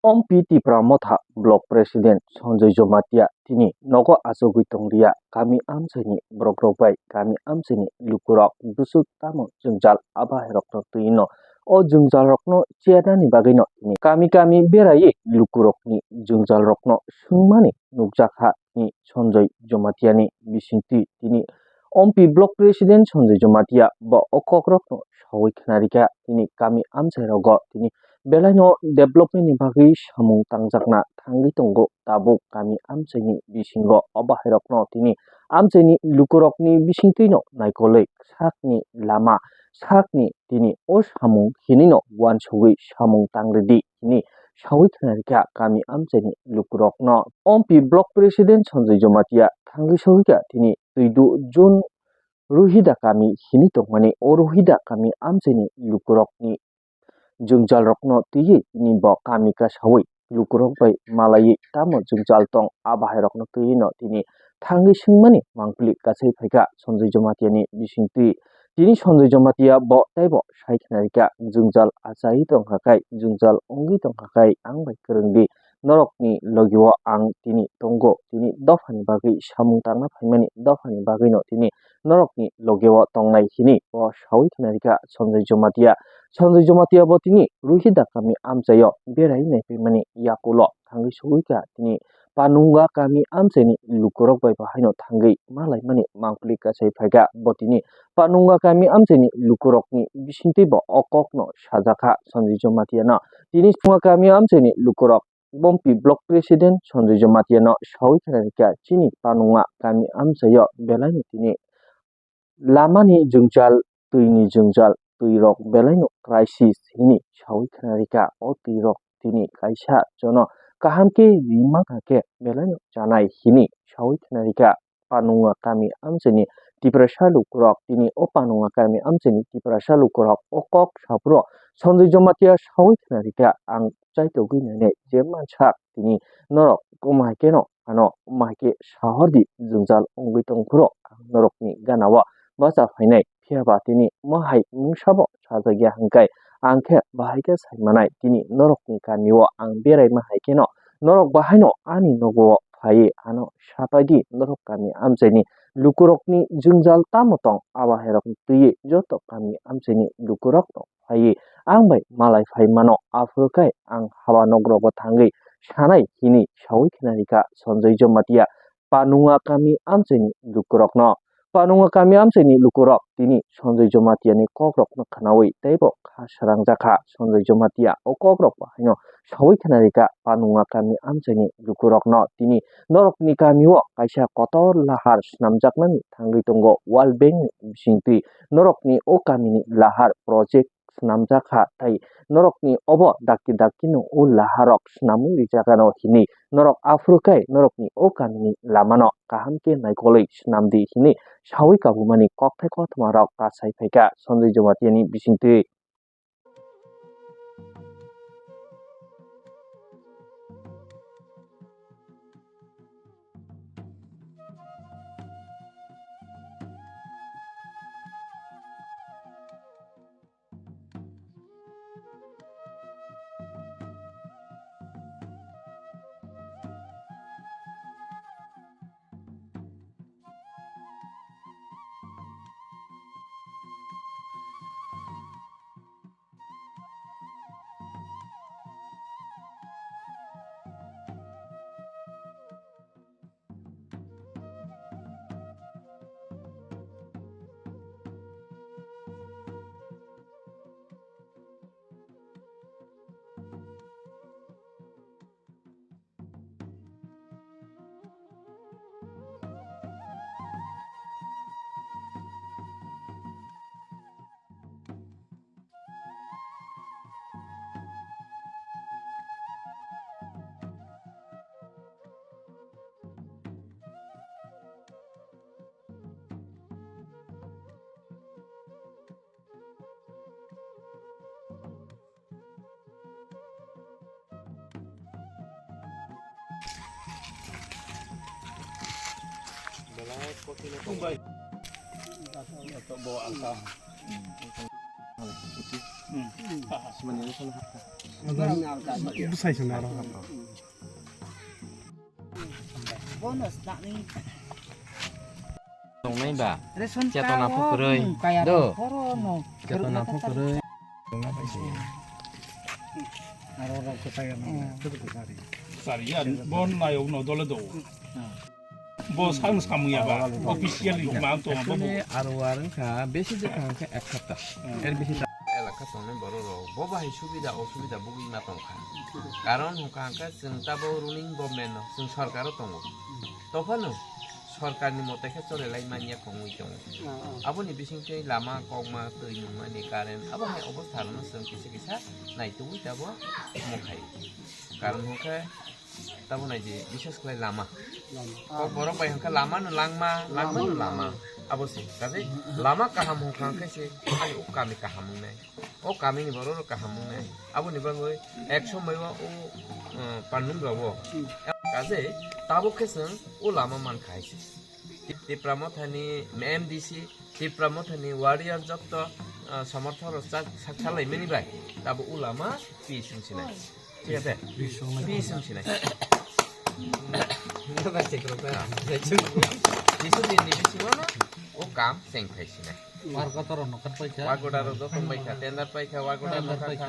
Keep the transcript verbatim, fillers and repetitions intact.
Ompi Tipra Motha Block President Sanjoy Jamatia tini nogo achugwi tonglia, kami amchaini borokrok bai kami amchaini lukurok bwswk tamo jwngjal abahairokno twino. O jwngjalrokno chernani bagwino tini kami kami beraiwi lukurokni jwngjalrokno swngmani nukjakha, tini Sanjoy Jamatiani bisingtwi. Tini Ompi Block President Sanjoy Jamatia bo o kokrokno sawi khnarikha, tini kami amchairogo tini belaino development ni bagwi samung tangjakna thangwi tongo tabuk kami amchaini bisingo. O bahairokno tini amchaini lukurokni bisingtwino naikolwi sakni lama, sakni tini o samung hinino uansugwi samung tangridi hini sawi khnarikha kami amchaini lukurokno. Ompi Block President Sanjoy Jamatia thangwi sawikha tini Twidu June Ruhida kami hini tongmani, o Ruhida kami amchaini lukurokni jwngjalrokno twiwi tini bo kami kasawi lukurok bai malaiwi tamo jwngjal tong, a bahairokno twiwino tini thangwi swngmani mangpili kasai phaikha Sanjoy Jamatiani bisingtwi. Tini Sanjoy Jamatia bo teibo sai khnarikha, jwngjal achaiwi tongkha khai, jwngjal wngwi tongkha khai ang bai kwrwngdi, norokni logio ang tini tongo, tini dophani bagwi samung tangna phaimani, dophani bagwino tini norokni logio tongnai hini bo sawi khnarikha Sanjoy Jamatia. Sanjoy Jamatia bo tini Ruhida kami amchaio berai naipaimani yakulo thangwi sogwikha tini Panunga kami amchaini lukurok bai bo haino thangwi malaimani mangpili kasai phaikha. Bo tini Panunga kami amchaini lukurokni bisingtwi bo o kokno sajakha Sanjoy Jamatiano. Tini Panunga kami amchaini lukurok Ompi Block President Sanjoy Jamatia no sawi khnarikha, chini Panunga kami amchaio belaino tini lamani jwngjal, twini jwngjal, twirok belaino crisis hini sawi khnarikha. O twirok tini kaisa jono kaham khe rimang kha khe belaino chanai hini sawi khnarikha. Panunga kami amchaini Tiprasa lukurok, tini o Panunga kami amchaini Tiprasa lukurok o kok saphuru Sanjoy Jamatia sawi khnarikha, ang chaitogwi nainai je mansak tini norok omo hai kheno ano omo hai khe sahordi jwngjal wngwi tongphuru ang norokni ganao bacha phainai, phiyaba tini omo hai mungsabo sajakya hwnkhe ang khe bahai khe sai manai, tini norokni kamio ang beraima hai kheno norok bahaino ani nogo phaiwi ano sapaidi, norok kami amchaini lukurokni jwngjal tamo tong, abahairokno twiwi joto kami amchaini lukurokno phaiwi ang bai malai phai mano, aphuru khe ang haba nogrogo thangwi sanai hini sawi khnarikha Sanjoy Jamatia Panunga kami amchaini lukurokno. Panunga kami amchaini lukurok tini Sanjoy Jamatia ni kokrokno khnawi teibo kha srangjakha. Sanjoy Jamatia o kokrok bahaino sawi khnarikha Panunga kami amchaini lukurokno, tini norokni kamio kaisa kotor lahar swnamjaknani thangwi tongo World Bank ni bisingtwi. Norokni o kamini lahar project swnamjakha, tei norokni obo dakti dakti no o laharok swnamwi rijak ano hinwi norok aphuru khe norokni o kamini lamano kaham khe naikolwi swnamdi hinwi sawi kabumani kokthai kothoma rok kasai phaikha Sanjoy Jamatia ni bisingtwi. Belai kotino tongbai. Bwsai songni aro hapkha. Tongnai ba? Chetona phukrwi. Do. Chetona phukrwi. Sariya, bo nayok no dole do. Bo sang samung ya ba, officially ma to bo. Actually, aro war wngkha, besi de kha wngkha ek hapta. Er besi ta- Elaka tongnai borok rok, bo bahai subida, osubida bugwi ma tongkha. Karon hwnkha hwnkhe chwng tabo ruling government no, chwng sorkar o tongo. Tophano sorkar ni mote khe chole lai manya kongwi tongo. Aboni bisingtwi lama, kokma, twi nungmani, current, abo hai obostha rokno chwng kisa kisa naitugwi tabo omo khai. Karon hwnkhe tabo nai di, bises khlai lama. Kokborok bai hwnkhe lama no langma, langma no lama. Abo se, kaje lama kaham hwnkha hwnkhe se, ani o kami kaham wngnai. O kami ni borok rok kaham wngnai. Aboni bagwi ek somoi o, o, uh, pandum rok o. Kaje tabuk khe chwng o lama man khai se. Tipra Motha ni M D C, Tipra Motha ni warrior jotto, uh, somorthok rok sak, sak salai mani bai. Tabo o lama pi sung sinai. Thik ase? Pi sung sinai. Pi sung sinai. Jisu din ni bisingo no o kam cheng khai sinai. Work order no kat paikha. Work order rok joto paikha, tender paikha, work order no kat paikha.